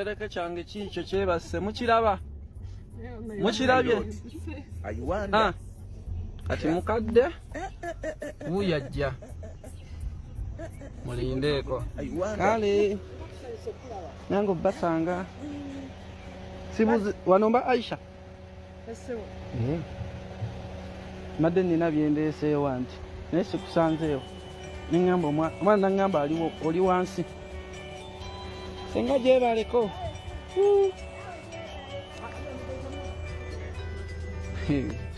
Ekitereke kyange kiikyo kyebase, mukiraba? Mukirabye? Ah, kati mukadde wuuyo ajja, mulindeeko. Kale nange obbasanga sibuzi wano mba Aisha. Eh. Mbadde nina byendeeseewo anti naye sikusanzeewo, neŋŋamba omwana naŋŋamba aliwo oli wansi senga gyebaleko.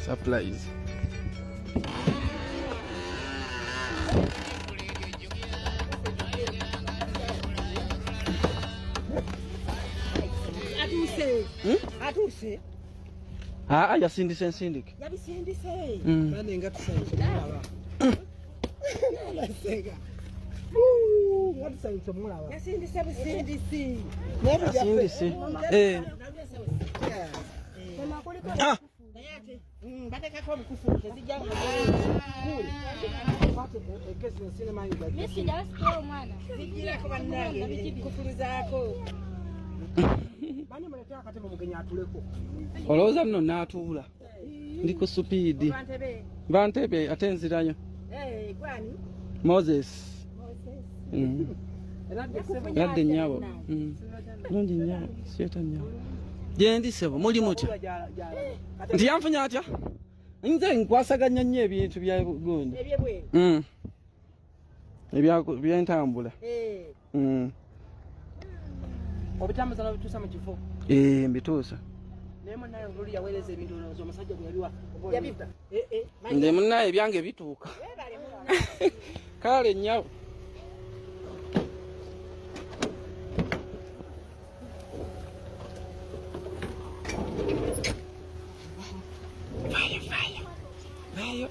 Surprise. Atuuse. Hmm? Atuuse. Aa, yasindise ensindike. Yabisindise. Bane nga tusanyuse mulaba. Senga. Nga tusanyuse mulaba. Yasindise busindisi. Yasindise. Eh. Ah. Naye ate bateekako obukufu tezijja. Zijjirako bannange kufuluzaako. Bane mulete akatebe omugenyi atuleko. Olowooza nno naatuula ndi ku supiidi bantebe ate nzirayo. Eh, gwani? Moses. Ladde nnyabo. Bulungi nnyabo, sieta nnyabo. Gyendi ssebo, muli mutya? Nti yanfunye atya? Nze nkwasaganya nnyo ebintu bya gundi. Ebyebweru. Ebyentambula. Eh. Obitambuza n'obituusa mu kifo. Eh, mbituusa. Naye munnaye oluli yaweereza ebintu, olowooza omusajja gwe yabiwa. Yabibba. Eh, eh. Nze munnaye ebyange bituuka. Kale nnyabo. Vayo, vayo. Vayo.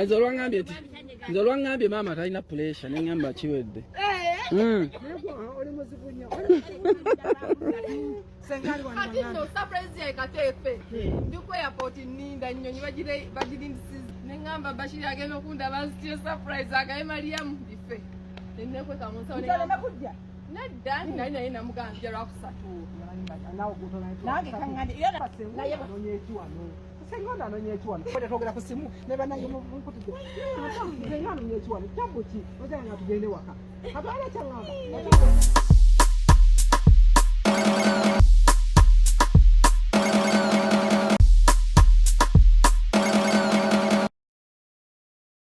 Nze olwangambye nti, nze olwangambye maama talina pressure, neŋŋamba kiwedde. Oli muzibu nnyo. Senga ali wano. Kati nno surprise yaye kateefe ndi ku airport nninda nnyonyi bagirindisiza, neŋŋamba Bashiri agenda okundaba nzitire surprise agaye Mariamu bife nenekweka mu nsawo. Nolema kujja. Nedda, nali naye namugambye lwakusatu. Nange kaŋŋande. Naye anoonya eki wano? Senga ono anoonya eki wano? Kwete twogera ku simu ne bannange munkutidde. Senga anoonya eki wano? Tabu ki? Ozanga nga tugende waka. Atwala kyaŋŋamba.